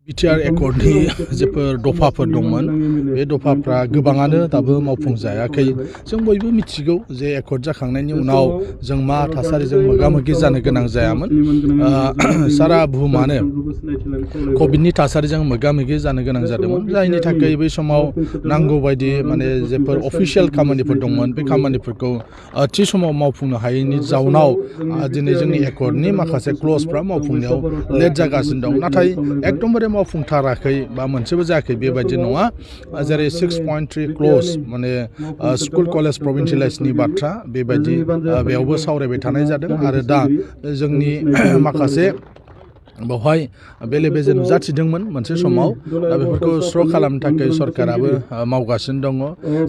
BTR एकर्डनि जेफोर दफाफोर दंमोन बे दफाफ्रा गोबाङानो दाबो मावफुंजायाखै जों बयबो मिथिगौ जे एकर्ड जाखांनायनि उनाव जों मा थासारिजों मोगा मोगि जानो गोनां जायामोन सारा बुहुमानो कभिडनि थासारिजों मोगा मोगि जानो गोनां जादोंमोन जायनि थाखाय बै समाव नांगौ बायदि माने जेफोर अफिसियेल खामानिफोर दंमोन बे खामानिफोरखौ थि समाव मावफुंनो हायैनि जाउनाव दिनै जोंनि एकर्डनि माखासे क्लजफ्रा मावफुंनायाव लेट जागासिनो दं नाथाय एकदमबारे मावफुंथाराखै बा मोनसेबो जायाखै बेबायदि नङा जेरै 6.3 क्लज माने स्कुल कलेज प्रभिन्सियेलाइजनि बाथ्रा बेबायदि बेयावबो सावरायबाय थानाय जादों आरो दा जोंनि माखासे बेवहाय बेले बेजे नुजाथिदोंमोन मोनसे समाव दा बेफोरखौ स्र' खालामनो थाखाय सरकाराबो मावगासिनो दङ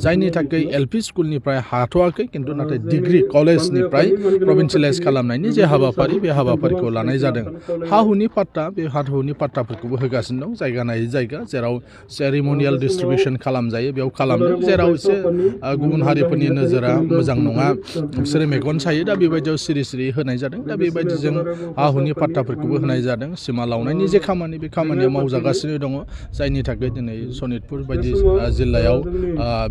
जायनि थाखाय एलपि स्कुलनिफ्राय हाथ'वाखै खिन्थु नाथाय डिग्रि कलेजनिफ्राय प्रभिन्सियेलाइज खालामनायनि जे हाबाफारि बे हाबाफारिखौ लानाय जादों हा हुनि पाट्टा बे हा हुनि पाट्टाफोरखौबो होगासिनो दं जायगा नायै जायगा जेराव सेरिमनियेल डिस्ट्रिबिउसन खालामजायो बेयाव खालामदों जेराव एसे गुबुन हारिफोरनि नोजोरा मोजां नङा बिसोरो मेगन सायो दा बेबायदियाव सिरि सिरि होनाय जादों दा बेबायदिजों हा हुनि पाट्टाफोरखौबो होनाय जादों सिमा लावनायनि जे खामानि बे खामानिया मावजागासिनो दङ जायनि थाखाय दिनै सनितपुर बायदि जिल्लायाव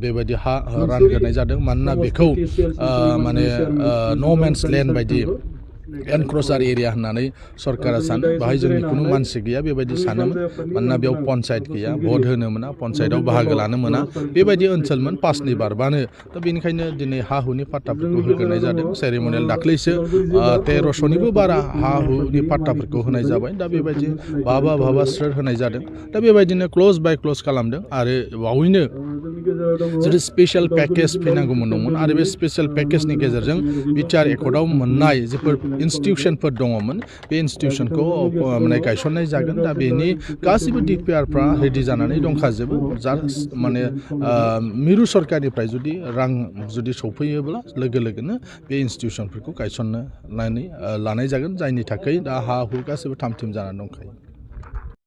बेबायदि हा रानग्रोनाय जादों मानोना बेखौ माने न' मेन्स लेन्ड बायदि एनक्रचार एरिया होननानै सरकारा सानो बाहाय जोंनि खुनु मानसि गैया बेबायदि सानोमोन मानोना बेयाव पन्सायत गैया भट होनो मोना पन्सायतआव बाहागो लानो मोना बेबायदि ओनसोलमोन पासनि बारबानो दा बेनिखायनो दिनै हा हुनि पाट्टाफोरखौ होग्रोनाय जादों सेरिमनियेल दाख्लैसो 1300निबो बारा हा हुनि पाट्टाफोरखौ होनाय जाबाय दा बेबायदि बहाबा स्रोद होनाय जादों दा बेबायदिनो क्लज बाय क्लज खालामदों आरो बावैनो जुदि स्पेसियेल पेकेज फैनांगौमोन दंमोन आरो बे स्पेसियेल पेकेजनि गेजेरजों बिटिआर एकर्डआव मोननाय जेफोर इन्स्टिटिउसनफोर दङमोन बे इन्स्टिटिउसनखौ माने गायसननाय जागोन दा बेनि गासैबो डिपिआरफ्रा रेडि जानानै दंखाजोबो जास्ट माने मिरु सरकारनिफ्राय जुदि रां जुदि सौफैयोब्ला लोगो लोगोनो बे इन्स्टिटिउसनफोरखौ गायसननो लानाय जागोन जायनि थाखाय दा हा हु गासैबो थाम थिम जानानै दंखायो